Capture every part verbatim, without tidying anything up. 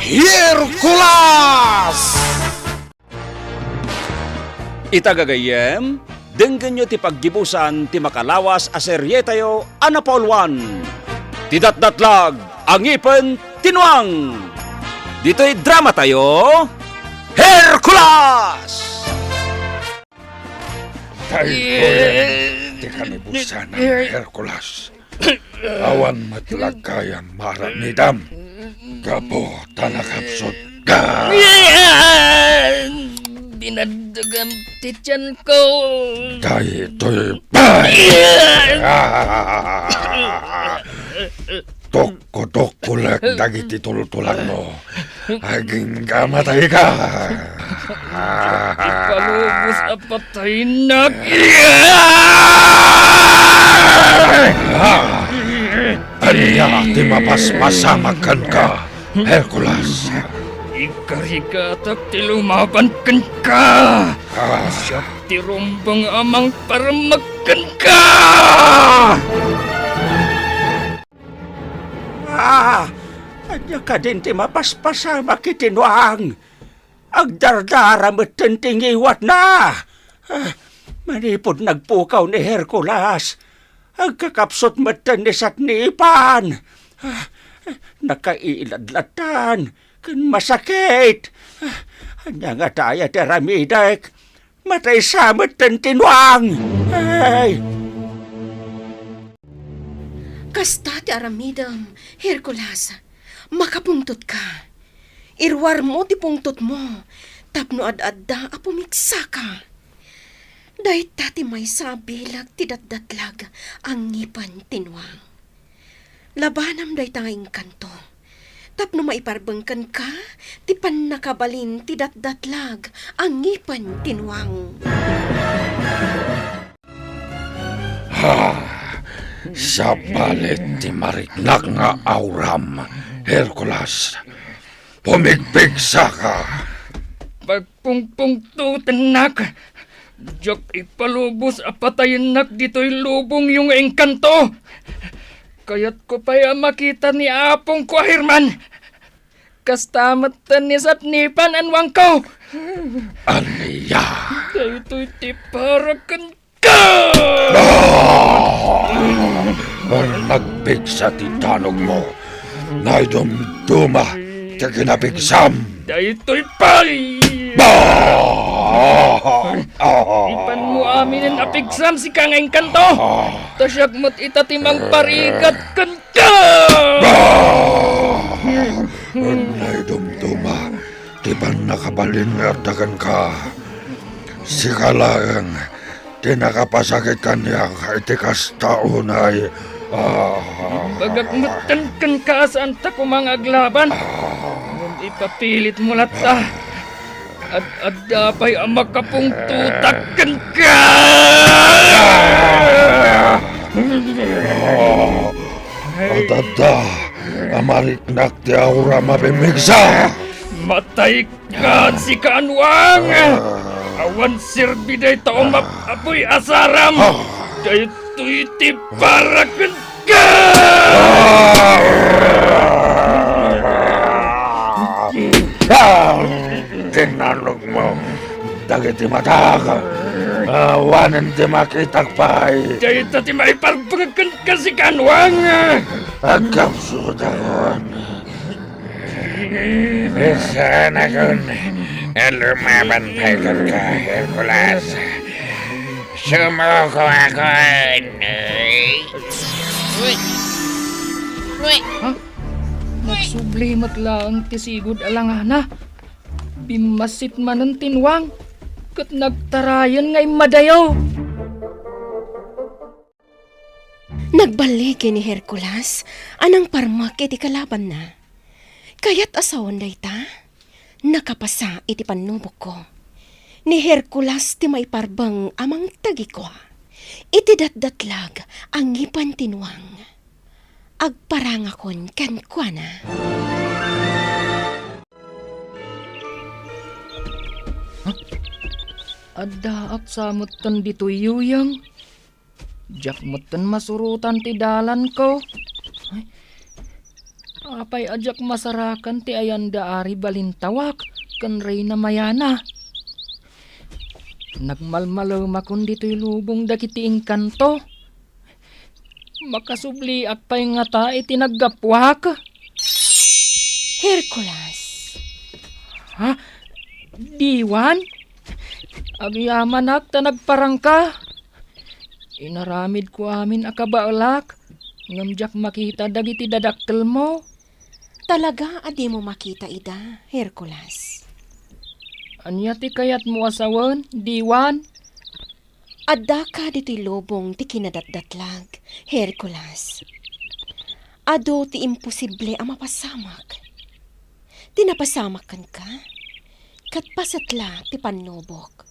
Hercules! Ita gagayyem, denggenyo ti paggibusan ti makalawas a serietayo a napauluan, Ti Datdatlag a Ngipen ti Nuang. Ditoy dramatayo, Hercules! Daytoy ti kanibusan, Hercules. Awan met lagayam maaramidam. Gapu ta nakapsut ka. Binaddegam ti tianko. Daytoy pay. Tok- Kudokkulek dagiti tultulangmo. Agingga matayka. Ipalubos a pataynak. Ania ti mapaspasamak kenka, Hercules? Igarigatak ti lumaban kenka. Siak ti rumbeng a mangparmek kenka. Ah! Ania kadin ti mapaspasamak iti nuang? Agdardara metten ti ngiwatna! Ah, manipud nagpukaw ni Hercules, agkakapsut metten ni satnipan! Ah, nakailad lattan ken masakit! Ah, ania ngata aya ti aramidek? Matay sa metten ti nuang! Ay! Kasta ti aramidem, Hercules. Makapungtotka. Iruarmo ti pungtotmo tapno ad-adda a pumigsaka. Dayta ti maysa a bileg ti datdatlag a ngipen ti nuang. Labanam dayta nga engkanto tapno maiparbeng kenka ti pannakabalin ti datdatlag a ngipen ti nuang. Ha! Sabali ti mariknak nga auram, Hercules. Pumigpigsaka! Pag- Pungpungtotennak. Diak ipalubos a patayennak ditoy lubongyo nga engkanto. Kayatko pay a makita ni apongko a Herman. Kasta metten ni satnipan a nuangko. Ania? Daytoy ti para kenka. Ah! Nagpigsa ti danogmo. Naidumduma ti kinapigsam. Daytoy pay! Bah! Ipanmo aminen a pigsam, sika nga engkanto. Ta siak met ita ti mangparigat kenka. Bah! Naidumduma ti pannakabalin nga adda kenka. Sika laeng ti nakapasakit kaniak iti kasta unay. Ah. Imbagak metten kenka a saanta koma nga aglaban. Ah. Ngem ipapilitmo latta. Ad-adda pay a makapungtotak kenka. Ah. Ad-adda a mariknak ti auram a pimmigsa. Matay Ken sika a nuang! Awan serbi dayta umap-apoy a saram! Daytoy ti para kenka! Tinanogmo dagiti matak. Awanen ti makitak pay. Dayta ti maiparbeng kenka, sika a nuang! Agkapsut akon. Saan akon a lumaban pay kenka, Hercules. Sumuko akon. Ha? Nagsubli met laeng ti sigud a langana. Bimmassit manen ti nuang, ket nagtarayen nga immadayo. Nagbaligi ni Hercules a nangparmek iti kalabanna. Kayat a saon dayta, nakapasa iti pannubokko. Ni Hercules ti maiparbeng a mangtagikua iti datdatlag a ngipen ti nuang. Agparangakon kenkuana. Addaak sa metten ditoy, Yuyeng. Diak metten masurotan ti dalanko. Ay. Apay a diak masarakan ti ayan da Ari Balintawak ken Reyna Mayana? Nagmalmalemakon ditoy lubong dagiti engkanto. Makasubliak pay ngata iti naggapuak. Hercules. Ha? Diwan? Agyamanak ta nagparangka. Inaramidko amin a kabaelak, ngem diak makita dagiti dadakkelmo. Talaga a dimo makita ida, Hercules. Ania ti kayatmo a sawen, Diwan? Addaka ditoy lubong ti kinadatdatlag, Hercules. Adu ti imposible a mapasamak. Ti napasamak kenka, ket paset la ti pannubok.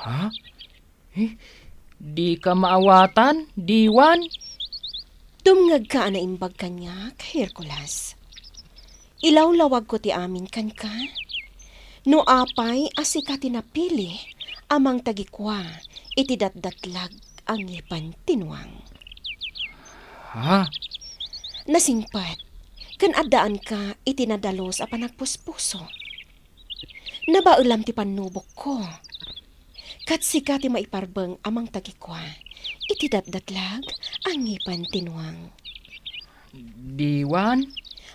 Ha? Eh, dika maawatan, Diwan? Dumngegka a naimbag kaniak, Hercules. Ilawlawagko ti amin kenka. No apay a sika ti napili a mangtagikua iti datdatlag a ngipen ti nuang. Ha? Nasingpet, ken addaanka iti nadalus a panagpuspuso. Nabaelam ti pannubokko. Ket sika ti maiparbeng a mangtagikua iti datdatlag a ngipen ti nuang. Diwan?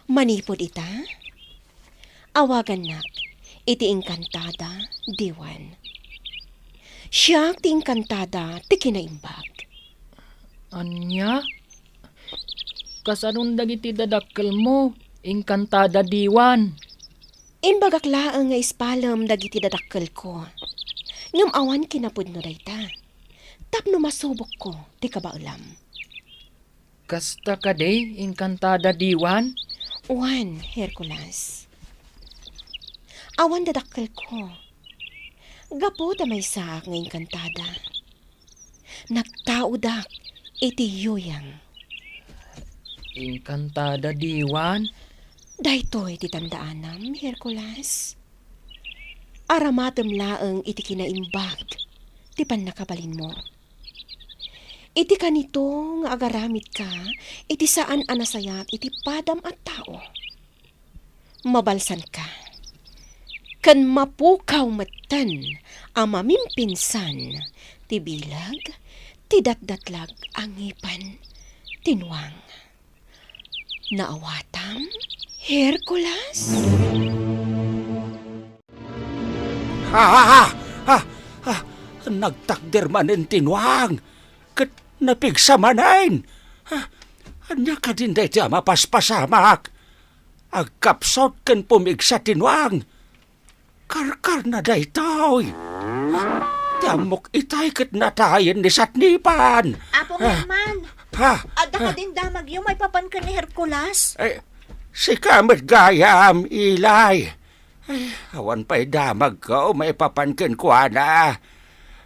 Manipud ita, awagannak iti engkantada, Diwan. Siak ti engkantada ti kinaimbag. Ania? Kasanon dagiti dadakkelmo, engkantada, Diwan? Imbagak laeng nga ispalem dagiti dadakkelko. Ngem awan kinapudno dayta, tapno masubokko ti kabaelam. Kasta kadi, engkantada, Diwan? Wen, Hercules. Awan dadakkelko. Gapu ta maysaak nga engkantada. Nagtaodak iti yuyeng. Engkantada, Diwan? Daytoy ti tandaanam, Hercules. Aramatem laeng iti kinaimbag ti pannakabalinmo. Iti kanito nga agaramidka iti saan a nasayaat iti padam a tao. Mabalsanka, ken mapukaw metten a mamimpinsan ti bileg ti datdatlag a ngipen ti nuang. Naawatam, Hercules? Ah, ah, ah, ah, ah, nagtakder manen ti nuang, ket napigsa manen. Ah, ania kadin daytoy a mapaspasamak? Agkapsut ken pumigsa ti nuang. Karkarna daytoy. Ah, ti ammok itay ket natayen ni Satnipan. Apo Herman, ah, adda kadin damagyo maipapan ken ni Hercules? Ay, sika met gayam, Ilay. Ay, awan pay damagko maipapan kenkuana.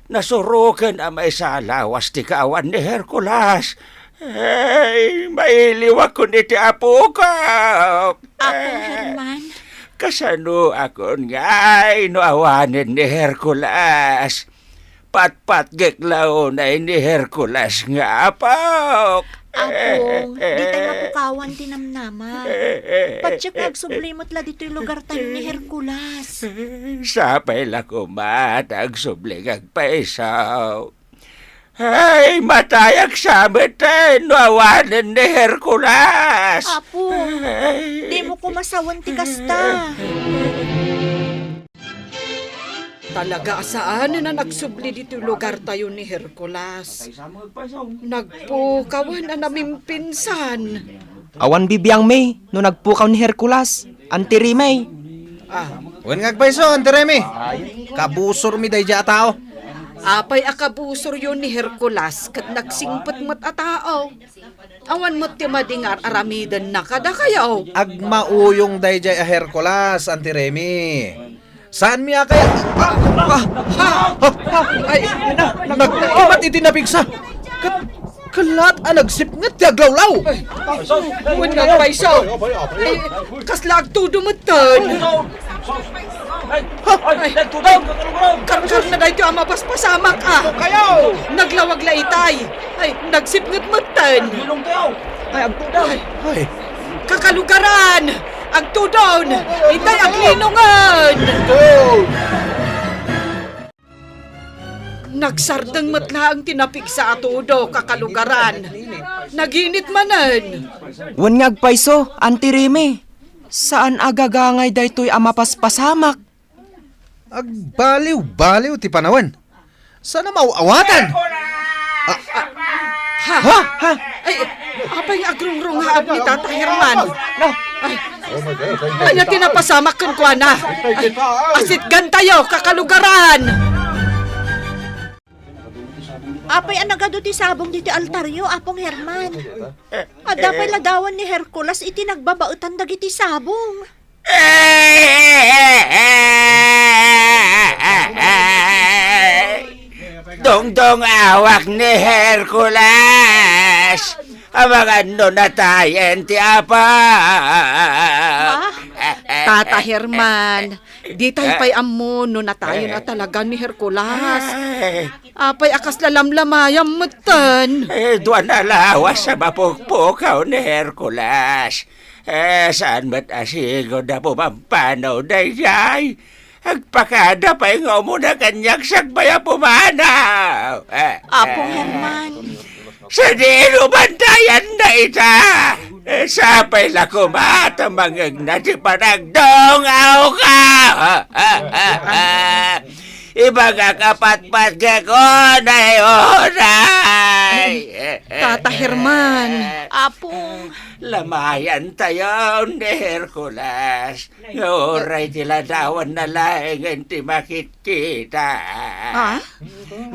Nasuroken a maisalawas ti kaawan ni Hercules. Ay, mailiwakon iti apok. Apo Herman. Kasanoakon ngay no awanen ni Hercules? Patpatgek la unay ni Hercules nga apok. Apo, ditay mapukawan ti namnama. Patiek nga agsubli met la ditoy lugartayo ni Hercules. Sapay la koma ta agsubli nga agpaiso. Ay, matayak sa meten no awanen ni Hercules. Apo, ay, dimo koma sawen ti kasta. Talaga a saanen a nagsubli ditoy lugartayo ni Hercules. Nagpukawan a namimpinsan. Awan bibiangmi no nagpukaw ni Hercules, Auntie Remy. Ah. Wen nga agpaiso, Auntie Remy. Kabusormi daydiay a tao. Apay a kabusoryo ni Hercules ket nagsingpet met a tao? Awan met ti madi nga ar-aramidenna kadakayo. Agmauyong daydiay a Hercules, Auntie Remy. Saanmi a kayat? Ah! Ah! Ah! Ah! Ay, nag-, nagtutumat iti napigsa. Ket, ket laat a nagsipnget ti aglawlaw. Ay, wen nga agpaiso. Ay, kasla agtudo metten. Ha? Ay, karkarna daytoy a mapaspasamak, ah. Naglawag la itay. Ay, nagsipnget metten. Ay, agtudo. Ay. Ay. Kakalugaran! Agtudon! Itay aglinongen! Nagsardeng met laeng ti napigsa a tudo, kakalugaran. Naginit manen. Wen nga agpayso, Auntie Remy. Saan a gagangay daytoy a mapaspasamak. Agbaliw-baliw ti panawen. Saan a maaw-awatan? Ah, ah, ha? Ha? Ha? Ay, apay nga agrungrungaag ni Tata Herman? Ay, ania ti napasamak kenkuana? Ay, asitgantayo, kakalugaran! Apay a nagadu ti sabong ditoy altaryo, Apong Herman? Adda pay ladawan ni Hercules iti nagbabaetan dagiti sabong. Dungdungawak ni Hercules! Amangan no natayen ti apa. Ha? Tata Herman, ditay pay ammo no natayen a talaga ni Hercules. Ay. Apay a kasla lamlamayam metten? Eh, duan a lawas a mapukpukaw ni Hercules. Eh, saan met a sigud a pumampanaw daydiay? Agpakada pay nga umuna kaniak sakbay a pumanaw. Eh, Apong eh. Herman. Sadino bantayanna ita? Eh, sapay la koma ta mangngegna ti panagdungawka. Ibagak a patpat nga kunay, unay. Tata Herman. Apong. Lamayantayo ni Hercules. Nga uray ti ladawanna laengen ti makitkita. Ah?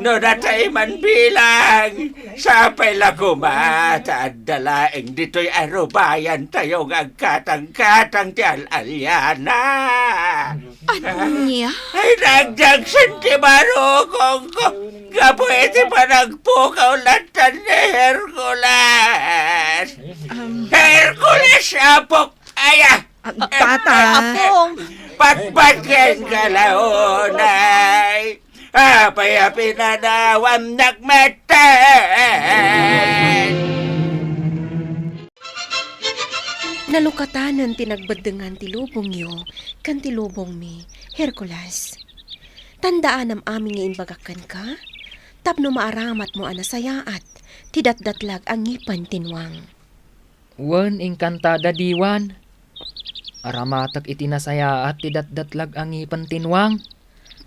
No natay man bilang, sapay la koma ta adda laeng ditoy a rubayantayo nga agkatangkatang ti al-aliana. Ania? Ay, nagdagsen ti barukongko gapu iti panagpukaw latta ni Hercules. Um. Hercules, apok! Aya! Ah, Tata. Apong. Patpat ken kalaunay. Apay a pinanawannak metten. Nalukatanen ti nagbeddengan ti lubongyo ken ti lubongmi, Hercules. Tandaanam amin nga imbagak kenka, tapno maaramatmo a nasayaat ti datdatlag a ngipen ti nuang. Wen, inkantada diwan. Aramatek iti nasayaat ti datdatlag a ngipen ti nuang.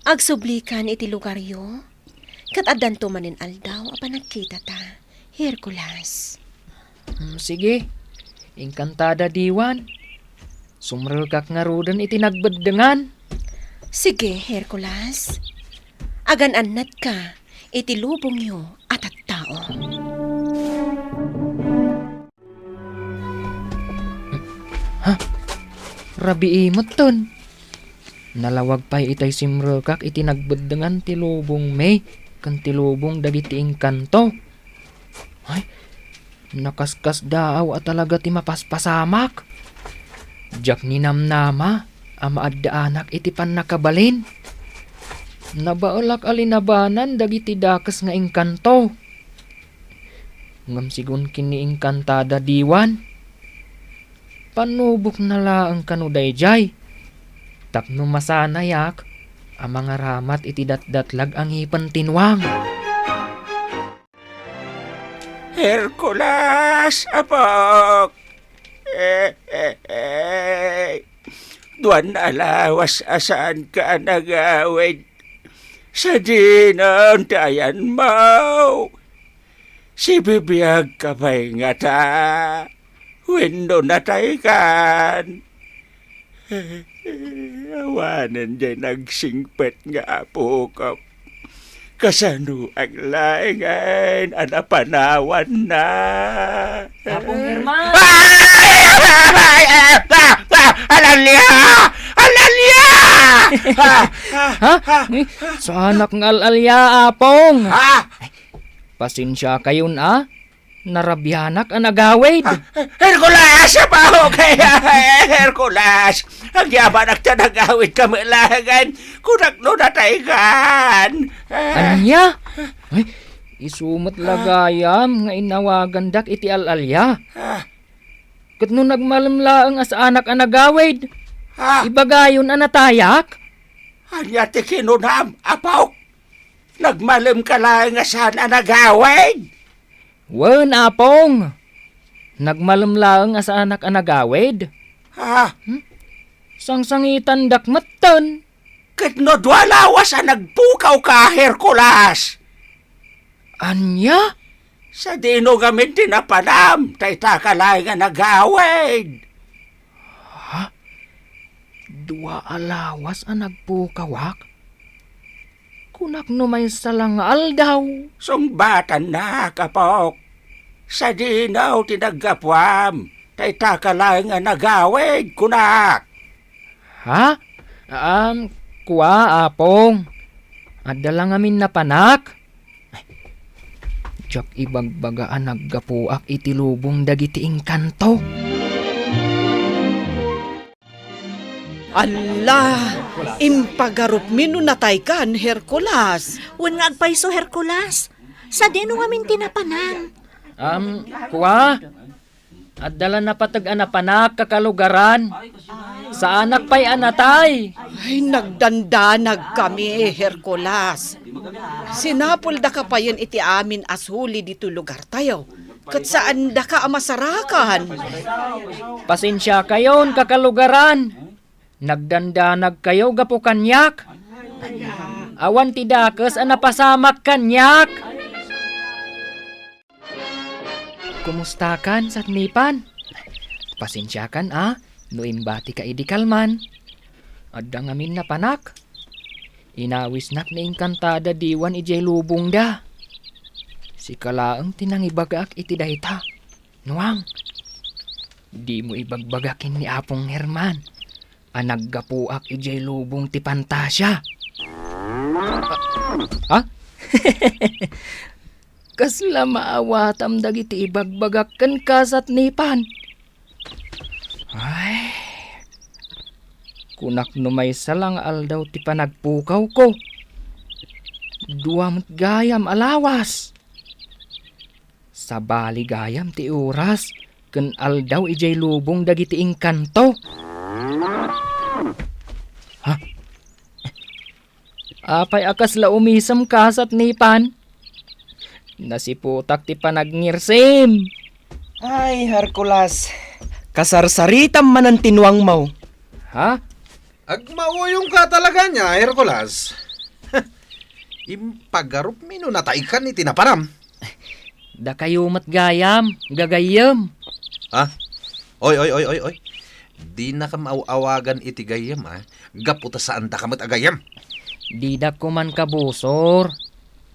Agsublikan iti lugaryo, ket addanto manen aldaw a panagkitata, Hercules. Hmm, sige, inkantada diwan. Sumrekak ngaruden iti nagbeddengan. Sige, Hercules. Agan-annatka iti lubongyo a tattao. Ha? Rabii metten. Nalawag pay itay simrekak iti nagbeddengan ti lubongmi ken ti lubong dagiti engkanto. Ay, nakaskasdaaw a talaga ti mapaspasamak. Diak ninamnama a maaddaanak iti pannakabalin. Nabaelak a linabanan dagiti dakes nga engkanto. Ngem sigun ken ni inkantada diwan, pannubokna laeng kano daydiay, tapno masanayak a mangaramat iti datdatlag a ngipen ti nuang. Hercules, apok! Eh, eh, eh. Duan a lawas a saanka a nagawid. Sadino ti ayanmo? Sibibiagka pay ngata? Wenno nataykan? Awanen diay nagsingpet nga apokok. Kasanoak laengen a napanawanna? Apong Herman! Ay! Ay! Ay! Ah! Ah! Alalia! Alalia! Ah! Ah! Ha? Ah! Eh, saanak nga al-alia, Apong. Ah! Pasensiakayon, a. Narabianak a nagawid. Ah, Hercules, apo, kaya, Hercules. Agyamanak ta nagawidka met laengen. Kunak no nataykan. Ah. Ania? Ay, isu met la gayam nga inawagandak iti al-alia. Ah. Ket no nagmalem laeng a saanak a nagawid, Ha? ibagayon a natayak? Ania ti kinunam, apok? Nagmalemka laeng a saan a nagawid? Wen, Apong. Nagmalem laeng a saanak a nagawid. Ha? Hmm? Sangsangitandak metten. Ket no dua lawas a nagpukawka, Hercules? Ania? Sadino ngamin ti napanam, ta itaka laeng a nagawid? Ha? Dua a lawas a nagpukawak? Kunak no maysa la nga aldaw. Sungbatannak, apok. Sadino ti naggapuam, ta itaka laeng a nagawid, kunak. Ha? Um, kua, Apong. Adda la ngamin napanak? Diak ibagbaga a naggapuak iti lubong dagiti engkanto. Alla, impagarupmi no nataykan, Hercules. Wen nga agpayso, Hercules. Sadino ngamin ti napanan? Um, kua? Adda la napateg a napanak, kakalugaran. Saanak pay a natay. Ay, nagdandanagkami, Hercules. Sinapulda ka payen iti amin a suli ditoy lugartayo, ket saandaka a masarakan. Pasensiakayon, kakalugaran. Nagdandanagkayo gapu kaniak. Awan ti dakes a napasamak kaniak. Kumustakan, Satnipan? Pasensiakan a no imbatika idi kalman. Adda ngamin napanak. Inawisnak ni Encantada diwan idiay lubongda. Sika laeng ti nangibagaak iti dayta. Nuang, dimo ibagbaga ken ni Apong Herman a naggapuak idiay lubong ti Fantasia. Ha? Kasla maawatam dagiti ibagbagak kenka, Satnipan. Ay, kunak no maysa la nga aldaw ti panagpukawko. Dua met gayam a lawas. Sabali gayam ti oras ken aldaw idiay lubong dagiti engkanto. Ha? Apay a kasla umisemka, Satnipan? Nasiputak ti panagngirsem. Ay, Hercules, kasarsaritam manen ti nuangmo. Ha? Agmauyongka talaga nia, Hercules. Impagarupmi no nataykan iti napanam. Dakayo met gayam, gagayyem. Ha? Oy, oy, oy, oy, oy. Dinakam aw-awagan iti gayyem, a. Gapu ta saandaka met a gayyem. Didak koman kabusor.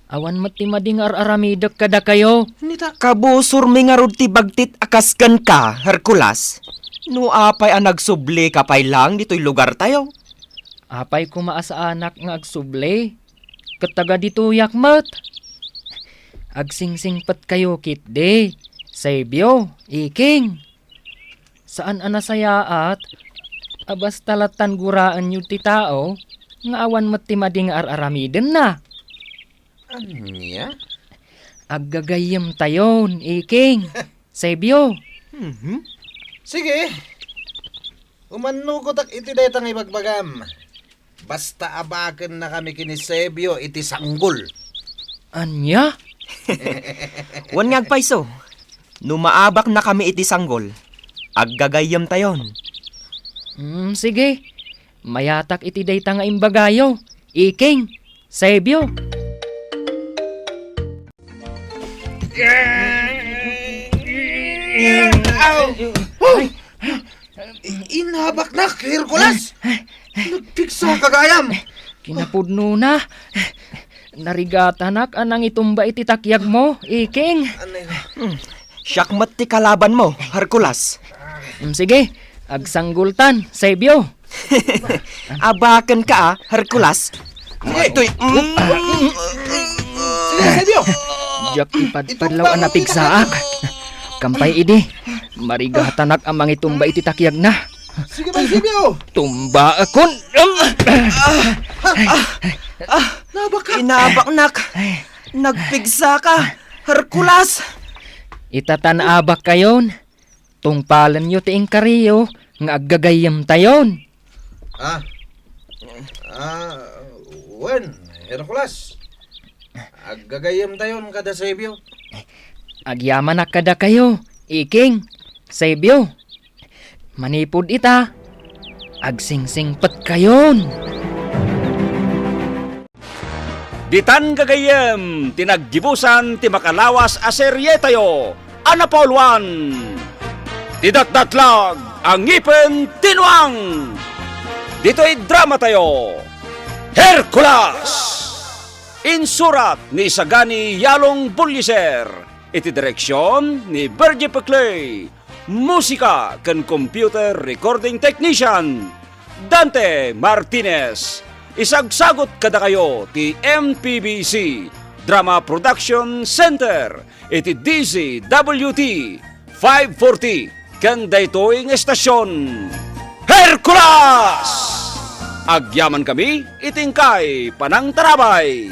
Awan met ti madi nga ar-aramidek kadakayo. Nita. Kabusormi ngarud ti bagtit a kas kenka, Hercules. No apay a nagsublika pay laeng ditoy lugartayo? Apay koma a saanak nga agsubli? Ket taga ditoyak met. Agsingsingpetkayo ketdi, Sebio, Iking. Saan a nasayaat a basta lattan guraenyo ti tao nga awan met ti madi nga ar-aramidenna. Ania? Aggagayyemtayon, Iking, Sebio. Mhm. Sige. Umannugotak iti dayta nga ibagbagam. Basta abakennakami ken ni Sebio iti sanggol. Ania? Wen nga agpayso, no maabaknakami iti sanggol, aggagayyemtayon. Hmm, sige. Mayatak iti dayta nga imbagayo, Iking, Sebio. Aw! Ay! Inabaknak, Hercules! Nagpigsa ka gayam! Kinapudnona. Narigatanak a nangitumba iti takyagmo, Iking. Anay. Hmm. Siak met ti kalabanmo, Hercules. Hmm, sige, agsanggoltan, Sebio. Abakenka, a, Hercules. Sige. Itoy, mm. Sige, Sebio. Diak ipadpadlaw a napigsaak. Kampay idi, marigatanak a mangitumba iti takyagna. Sige, Sebio. Tumbaakon. Ah, ah, ah, nabak ka. Inabaknak. Nagpigsaka, Hercules. Itatan-abakkayon. Tungpalenyo ti inkariyo nga aggagayyemtayon. Ah. Ah, wen, Hercules. Aggagayyemtayon kada Sebio. Agyamanak kadakayo, Iking, Sebio. Manipud ita, agsingsingpetkayon. Ditan gagayyem ti naggibusan ti makalawas a serietayo a napauluan ti Datdatlag a Ngipen ti Nuang. Ditoy dramatayo, Hercules! Insurat ni Isagani Yalong Buliser, iti direksion ni Virgie Peclay, musika ken computer recording technician, Dante Martinez. Isagsagut kadakayo ti M P B C Drama Production Center iti D Z W T five forty ken daytoy nga estasion. Hercules! Agyamankami iti inkay panangtarabay.